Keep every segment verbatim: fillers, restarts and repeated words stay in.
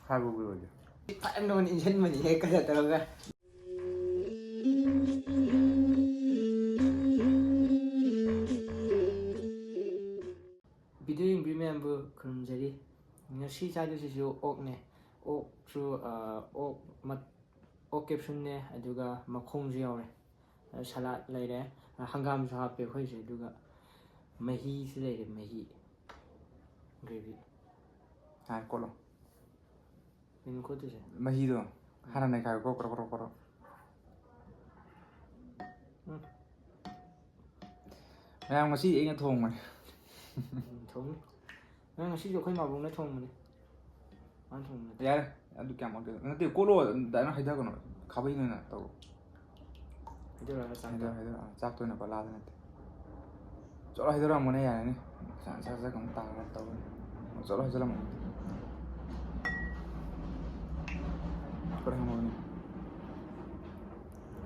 ꯍꯥꯏꯕꯕꯨ ꯑꯣꯏꯗꯦ꯫ ꯐꯖꯅ ꯅꯉꯣꯟꯗ ꯏꯟꯁꯤꯟꯕꯅꯤꯍꯦ, ꯀꯩꯅꯣ ꯇꯧꯔꯒ꯫ ꯚꯤꯗꯤꯑꯣ ꯌꯦꯡꯕꯤꯔꯤ ꯃꯌꯥꯝꯕꯨ ꯈꯨꯔꯨꯝꯖꯔꯤ꯫ ꯉꯁꯤ ꯆꯥꯗꯣꯏꯁꯤꯁꯨ ꯑꯣꯛꯅꯦ꯫ ꯑꯣꯛꯁꯨ, ꯑ, ꯑꯣꯛ ꯃꯠ-, ꯑꯣꯛ ꯀꯦꯞꯁꯨꯜꯅꯦ, ꯑꯗꯨꯒ ꯃꯈꯣꯡꯁꯨ ꯌꯥꯎꯔꯦ꯫ ꯑ, ꯁꯂꯥꯗ ꯂꯩꯔꯦ꯫ ꯑ, ꯍꯪꯒꯥꯝꯁꯨ ꯍꯥꯞꯄꯦ ꯑꯩꯈꯣꯏꯁꯦ꯫ ꯑꯗꯨꯒ ꯃꯍꯤꯁꯨ ꯂꯩꯔꯦ, ꯃꯍꯤ꯫ ꯒ꯭ꯔꯦꯚꯤ꯫ ꯍꯥꯏ, ꯀꯣꯠꯂꯣ꯫ ꯀꯩꯅꯣ ꯈꯣꯠꯇꯣꯏꯁꯦ? ꯃꯍꯤꯗꯣ ꯍꯥꯟꯅ ꯅꯩꯈꯥꯏꯌꯨꯀꯣ, ꯀ꯭ꯔꯣ, ꯀ꯭ꯔꯣ, ꯀ꯭ꯔꯣ꯫ ꯎꯝ꯫ ꯃꯌꯥꯝ, ꯉꯁꯤ ꯑꯩꯅ ꯊꯣꯡꯕꯅꯦ꯫ ꯎꯝ, ꯊꯣꯡꯅꯤ꯫ ꯅꯪ ꯉꯁꯤꯁꯨ ꯑꯩꯈꯣꯏ ꯃꯥꯕꯣꯛꯅ ꯊꯣꯡꯕꯅꯦ꯫ ꯃꯥꯅ ꯊꯣꯡꯕ ꯅꯠꯇꯦ꯫ ꯌꯥꯔꯦ, ꯑꯗꯨ ꯀꯌꯥꯝ ꯑꯣꯏꯗꯣꯏꯅꯣ? ꯅꯠꯇꯦ, ꯀꯣꯠꯂꯣ, ꯑꯗꯨꯃꯥꯏꯅ ꯍꯩꯊꯒꯅꯣ꯫ ꯈꯥꯕꯩꯅ ꯑꯣꯏꯅ ꯇꯧꯔꯣ꯫ ꯍꯩꯗꯣꯔꯛꯑꯒ ꯆꯥꯛꯇꯣ꯫ ꯍꯩꯗꯣꯔ-, ꯍꯩꯗꯣꯔ-, ꯑ, ꯆꯥꯛꯇ ꯑꯣꯏꯅ ꯄꯜꯂꯥꯗ ꯅꯠꯇꯦ꯫ ꯆꯠꯂꯣ, ꯍꯩꯗꯣꯔꯛꯑꯝꯃꯣꯅꯦ, ꯌꯥꯔꯦꯅꯦ꯫ ꯁꯠ, ꯁꯠ, ꯁꯠ ꯑꯃꯨꯛ ꯇꯥꯔꯒ ꯇꯧꯔꯅꯤ꯫ ꯆꯠꯂꯣ, ꯍꯩꯗꯣꯔꯛꯑꯝꯃꯣ꯫ ꯈꯔ ꯍꯩꯗꯣꯔꯛꯑꯝꯃꯣꯅꯦ꯫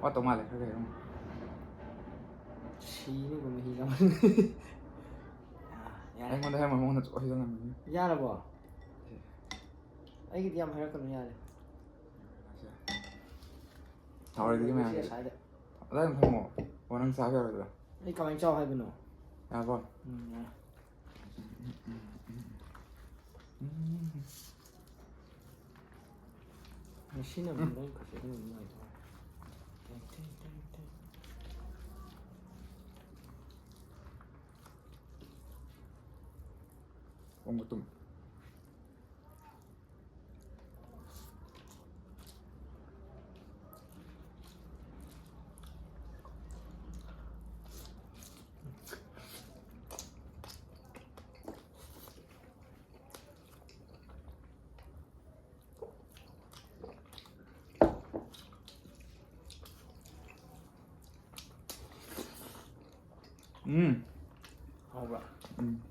ꯋꯥꯠꯇꯧ ꯃꯥꯜꯂꯦ, ꯈꯔ ꯈꯔ ꯍꯩꯗꯣꯔꯛꯑꯝꯃꯣ꯫ ꯁꯤꯅꯤꯀꯣ, ꯃꯍꯤ ꯆꯥꯃꯟ-, ꯑꯥ, ꯌꯥꯔꯦ꯫ ꯑꯩꯉꯣꯟꯗ ꯍꯥꯏꯔꯝꯃꯣ, ꯃꯉꯣꯟꯗ ꯆꯠꯂꯣ, ꯍꯩꯗꯣꯔꯛꯑꯝꯃꯣꯅꯦ꯫ ꯌꯥꯔꯕꯣ? ꯑꯦ꯫ ꯑꯩꯒꯤꯗꯤ ꯌꯥꯝ ꯍꯥꯏꯔꯛꯀꯅꯨ, ꯌꯥꯔꯦ꯫ ꯍꯥꯎꯔꯗꯤ ꯃꯌꯥꯝꯒꯤ꯫ ꯉꯁꯥꯏꯗ꯫ ꯑꯗꯥꯏ ꯑꯗꯨꯝ ꯊꯝꯃꯣ꯫ ꯑꯣ, ꯅꯪ ꯆꯥꯕ ꯌꯥꯔꯣꯏꯗ꯭ꯔꯥ? ꯑꯩ ꯀꯃꯥꯏꯅ ꯆꯥꯎ ꯍꯥꯏꯕꯅꯣ? ꯌꯥꯔꯕꯣ? ꯎꯝ, ꯌꯥꯔꯦ꯫ ꯎꯝ꯫ ꯉꯁꯤꯅ ꯑꯃꯨꯛ ꯎꯝ꯫ ꯂꯣꯏ ꯈꯠꯂꯦ, ꯑꯗꯨꯅ ꯅꯨꯡꯉꯥꯏꯇ꯭ꯔꯣ? ꯇꯦꯡ, ꯇꯦꯡ, ꯇꯦꯡ, ꯇꯦꯡ꯫ ꯑꯣꯛ ꯃꯇꯨꯝ꯫ ꯎꯝ꯫ ꯍꯥꯎꯕ꯭ꯔꯥ? ꯎꯝ꯫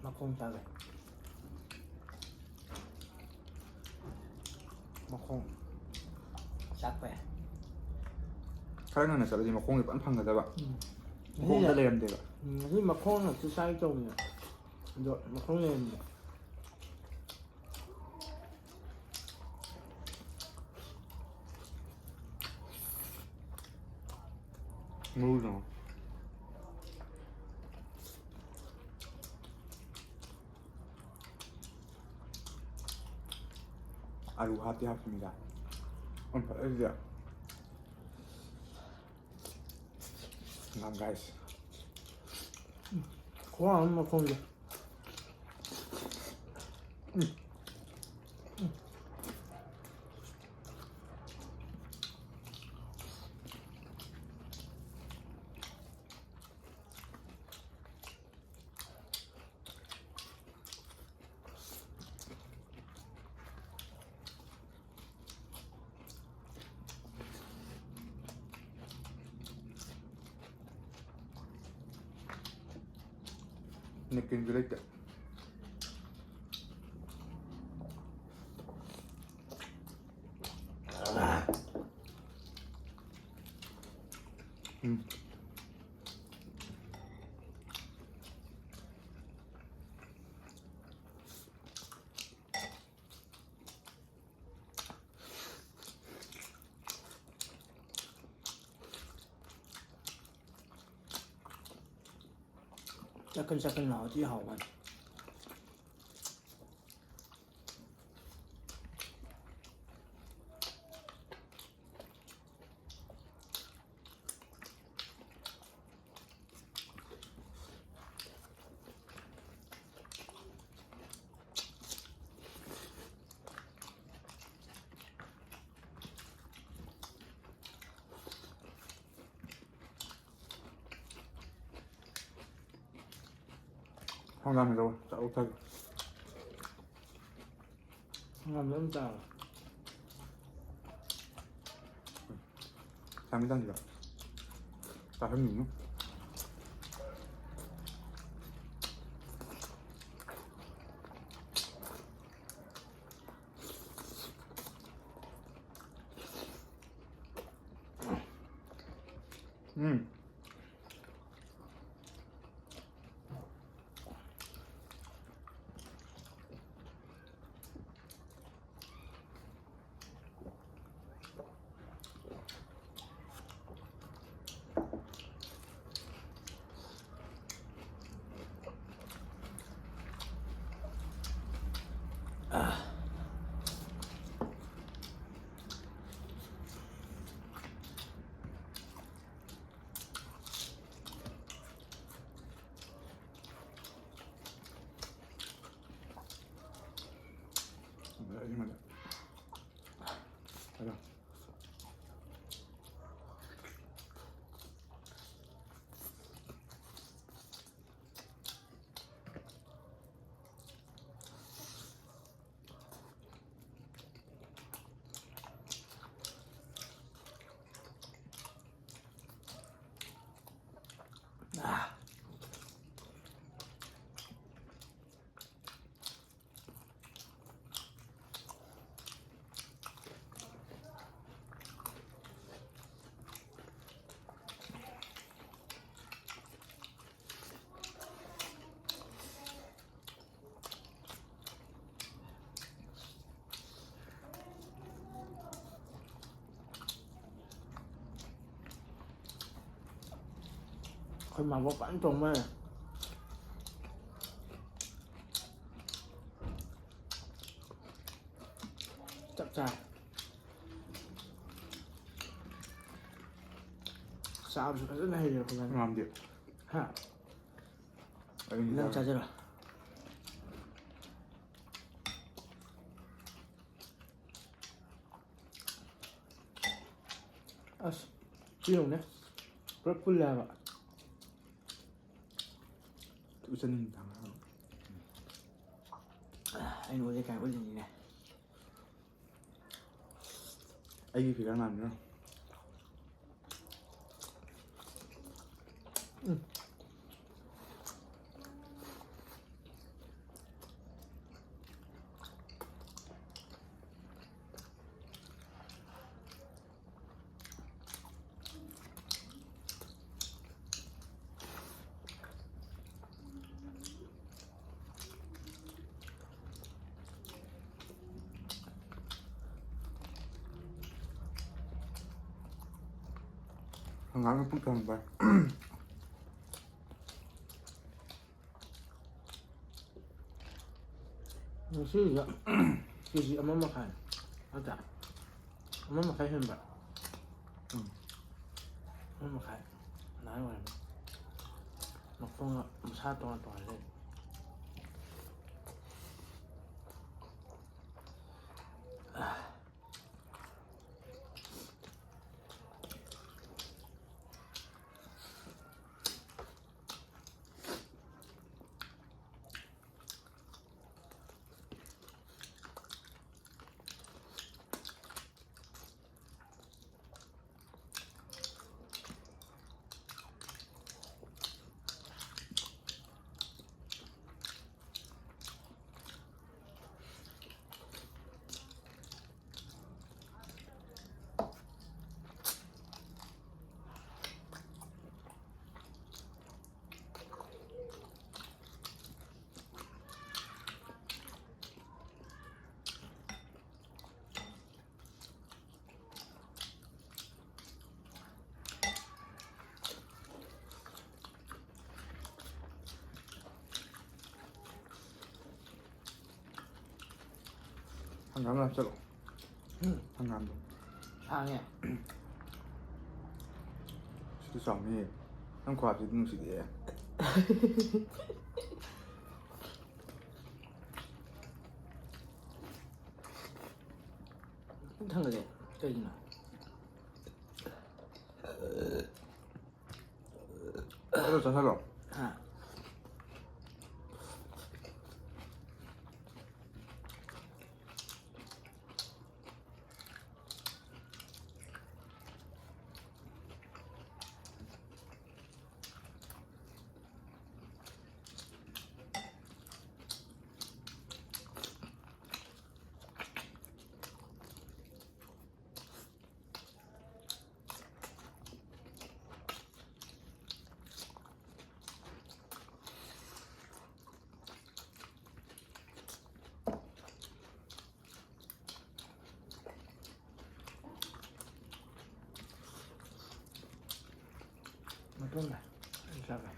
ꯃꯈꯣꯡ ꯆꯥꯒꯦ꯫ ꯃꯈꯣꯡ ꯆꯥꯛꯄ ꯌꯥꯏ꯫ ꯈꯔ ꯉꯟꯅ ꯆꯠꯂꯗꯤ ꯃꯈꯣꯡꯁꯦ ꯐꯖꯅ ꯐꯪꯒꯗꯕ꯫ ꯎꯝ꯫ ꯃꯈꯣꯡꯗ ꯂꯩꯔꯝꯗꯦꯕ꯫ ꯎꯝ, ꯉꯁꯤ ꯃꯈꯣꯡ ꯉꯥꯛꯇ ꯆꯥꯒꯦ ꯇꯧꯕꯅꯦ, ꯑꯗꯣ ꯃꯈꯣꯡ ꯂꯩꯔꯝꯗꯦ꯫ ꯃꯔꯨꯗꯣ꯫ ꯑꯂꯨ ꯍꯥꯞꯇꯤ ꯍꯥꯞꯈꯤꯕꯅꯤꯗ꯫ ꯎꯝ, ꯐꯖꯅ ꯉꯥꯡ guys꯫ ꯈꯨꯍꯥꯎ ꯑꯃ ꯃꯈꯣꯡꯁꯦ꯫ Napkin ꯁꯨ ꯂꯩꯇꯦ꯫ ꯎꯝ꯫ ꯆꯀꯟ ꯆꯀꯟ ꯂꯥꯎꯔꯗꯤ ꯍꯥꯎꯕꯅꯤ꯫ ꯍꯪꯒꯥꯝ ꯂꯧ ꯆꯥꯛ ꯊꯛ꯫ ꯍꯪꯒꯥꯝ ꯑꯗꯨꯝ ꯆꯥꯕ꯫ ꯆꯥꯃꯤ ꯆꯥꯃꯤꯗ ꯆꯥꯍꯟꯅꯤꯡꯉꯤ꯫ ꯎꯝ꯫ ꯑꯩ ꯃꯥꯕꯣꯛ ꯐꯖꯅ ꯊꯣꯡꯕ ꯍꯩꯔꯦ꯫ ꯆꯞ ꯆꯥꯔꯦ꯫ ꯆꯥꯕꯁꯨ ꯐꯖꯅ ꯍꯩꯔꯦ ꯑꯩꯈꯣꯏ ꯏꯕꯥꯅꯤ꯫ ꯉꯥꯝꯗꯦ꯫ ꯍꯥ? ꯑꯩ ꯅꯪ ꯆꯥꯔꯦ꯫ ꯆꯥꯖꯔꯣ꯫ ꯑꯁ, ꯁꯤ ꯌꯦꯡꯉꯨꯅꯦ꯫ ꯄꯨꯔꯥ ꯄꯨꯜꯂꯦ ꯍꯥꯏꯕ꯫ ꯎꯠꯆꯅꯤꯡꯗꯦ ꯍꯥꯏꯕ꯫ ꯑꯩꯅ ꯎꯠꯂꯦ ꯀꯥꯏꯅ ꯎꯠꯂꯤꯅꯤꯅꯦ꯫ ꯑꯩꯒꯤ figure ꯃꯥꯟꯕ꯭ꯔꯥ? ꯎꯝ꯫ ꯍꯪꯒꯥꯝꯒ ꯄꯨꯛ ꯊꯟꯕ꯫ ꯉꯁꯤꯁꯦ ꯀꯦ ꯖꯤ ꯑꯃ ꯃꯈꯥꯏ ꯅꯠꯇ꯭ꯔꯥ? ꯑꯃ ꯃꯈꯥꯏ ꯍꯦꯟꯕ꯫ ꯎꯝ꯫ ꯑꯃ ꯃꯈꯥꯏ ꯑꯗꯨꯃꯥꯏꯅ ꯑꯣꯏꯔꯝꯅꯤ꯫ ꯃꯈꯣꯡ ꯃꯁꯥ ꯇꯣꯉꯥꯟ ꯇꯣꯉꯥꯟ ꯂꯩ꯫ ꯍꯪꯒꯥꯝ ꯌꯥꯝ ꯆꯠꯂꯣ꯫ ꯍꯪꯒꯥꯝꯗꯣ꯫ ꯁꯥꯡꯉꯦ꯫ ꯁꯤꯗꯤ ꯆꯥꯎꯅꯤ꯫ ꯅꯪ ꯈ꯭ꯋꯥꯏꯗꯤ ꯅꯨꯡꯁꯤꯗꯦ꯫ ꯄꯨꯛ ꯊꯟꯒꯠꯂꯦ꯫ ꯀꯩꯒꯤꯅꯣ? ꯆꯠꯂꯣ, ꯆꯠꯍꯜꯂꯣ꯫ ꯍꯥ꯫ ꯃꯇꯨꯡꯗ ꯑꯩ ꯆꯥꯒꯦ꯫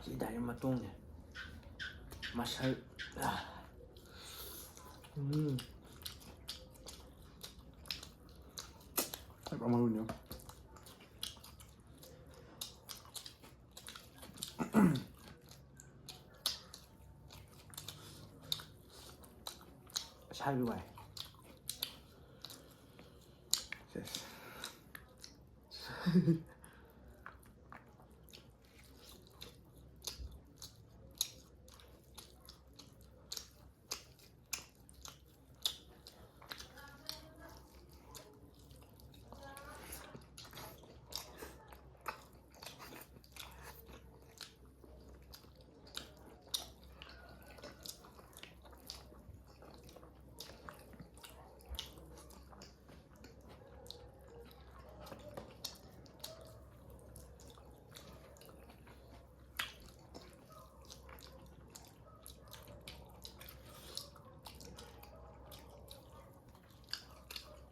ꯁꯤ direct ꯃꯇꯣꯡꯅꯦ꯫ ꯃꯁꯜ꯫ ꯎꯝ꯫ ꯃꯔꯨꯅꯦ꯫ ꯁꯥꯏꯕ ꯋꯥꯏ꯫ ꯁꯦꯁ꯫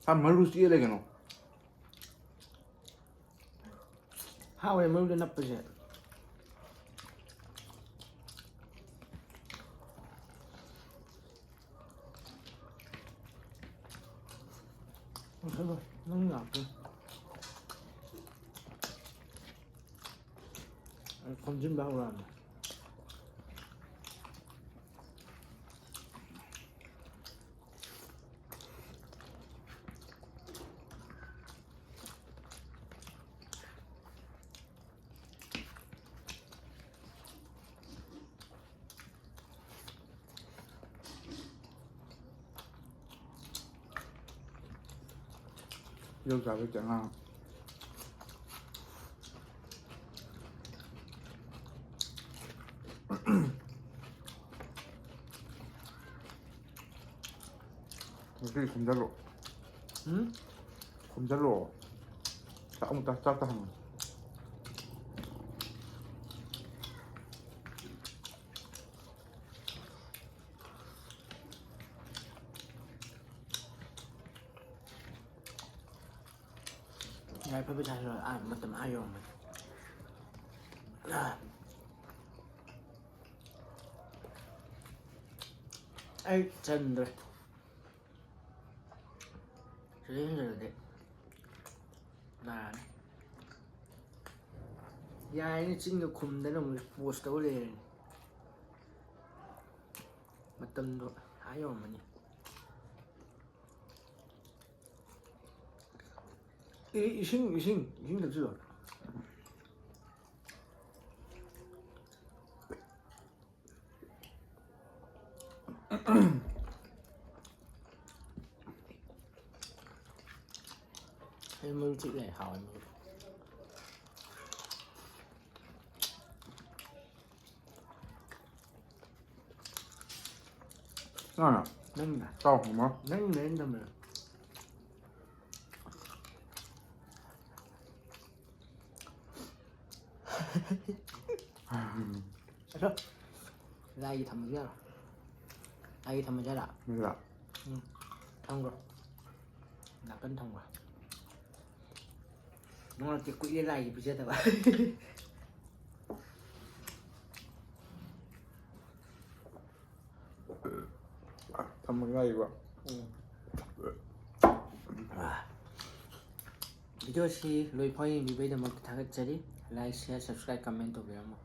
ꯁꯥ ꯃꯔꯨ ꯆꯤꯛꯑ ꯂꯩꯒꯅꯣ꯫ ꯍꯥꯎꯋꯦ ꯃꯔꯨꯗ ꯅꯞꯄꯁꯦ꯫ ꯅꯪ ꯂꯥꯛꯇꯦ꯫ ꯑꯩ ꯈꯣꯝꯖꯤꯟꯕ ꯍꯧꯔꯛꯑꯅꯤ꯫ ꯌꯣꯡꯆꯥꯛ ꯂꯩꯇꯦ ꯑꯉꯥꯡ꯫ ꯉꯁꯤ ꯈꯣꯝꯖꯜꯂꯣ꯫ ꯎꯝ? ꯈꯣꯝꯖꯜꯂꯣ꯫ ꯆꯥꯛ ꯑꯃꯨꯛꯇ ꯆꯥꯛꯇ ꯍꯪꯉꯨ꯫ ꯌꯥꯏꯐ ꯄꯩꯁꯥꯁꯨ ꯑꯥ ꯃꯇꯝ ꯑꯥ ꯌꯧꯔꯝꯃꯅꯤ꯫ ꯑꯩ ꯆꯟꯗ꯭ꯔꯦ꯫ ꯁꯤꯗꯩ ꯍꯦꯟꯖꯜꯂꯗꯤ ꯅꯥꯔꯅꯤ꯫ ꯌꯥꯔꯦꯅꯦ, ꯆꯤꯟꯒ ꯈꯨꯝꯗꯅ ꯑꯃꯨꯛ ꯄꯣꯁ ꯇꯧ ꯂꯩꯔꯦꯅꯦ꯫ ꯃꯇꯝꯗꯣ ꯑꯥ ꯌꯧꯔꯝꯃꯅꯤ꯫ ꯑꯦ, ꯏꯁꯤꯡ, ꯏꯁꯤꯡ, ꯏꯁꯤꯡ ꯊꯛꯆꯤꯜꯂꯣ꯫ ꯑꯩ ꯃꯔꯨ ꯊꯤꯠ ꯂꯩ, ꯍꯥꯎꯋꯦ ꯃꯔꯨ꯫ ꯑꯥ, ꯅꯪꯅ꯫ ꯆꯥꯎ, ꯃꯃꯥ꯫ ꯅꯪꯅ ꯑꯩꯅ ꯊꯝꯃꯦ꯫ ꯑꯗꯣ, ꯂꯥꯏꯒꯤ ꯊꯝꯕꯁꯨ ꯌꯥꯔꯣꯏ꯫ ꯂꯥꯏꯒꯤ ꯊꯝꯕꯁꯨ ꯌꯥꯔꯣꯏ꯫ ꯌꯥ꯫ ꯎꯝ, ꯊꯝꯈ꯭ꯔꯣ꯫ ꯅꯥꯀꯟ ꯊꯝꯈ꯭ꯔꯣ꯫ ꯅꯣꯡꯂꯛꯇꯤ ꯀꯨꯏꯔꯦ ꯂꯥꯏꯒꯤ ꯄꯤꯖꯗꯕ꯫ ꯊꯝꯃꯒ ꯂꯥꯛꯏꯕ꯫ ꯚꯤꯗꯤꯑꯣꯁꯤ ꯂꯣꯏ ꯐꯥꯎ ꯌꯦꯡꯕꯤꯕꯩꯗꯃꯛꯇ ꯊꯥꯒꯠꯆꯔꯤ꯫ Like, share, subscribe, comment ꯇꯧꯕꯤꯔꯝꯃꯣ꯫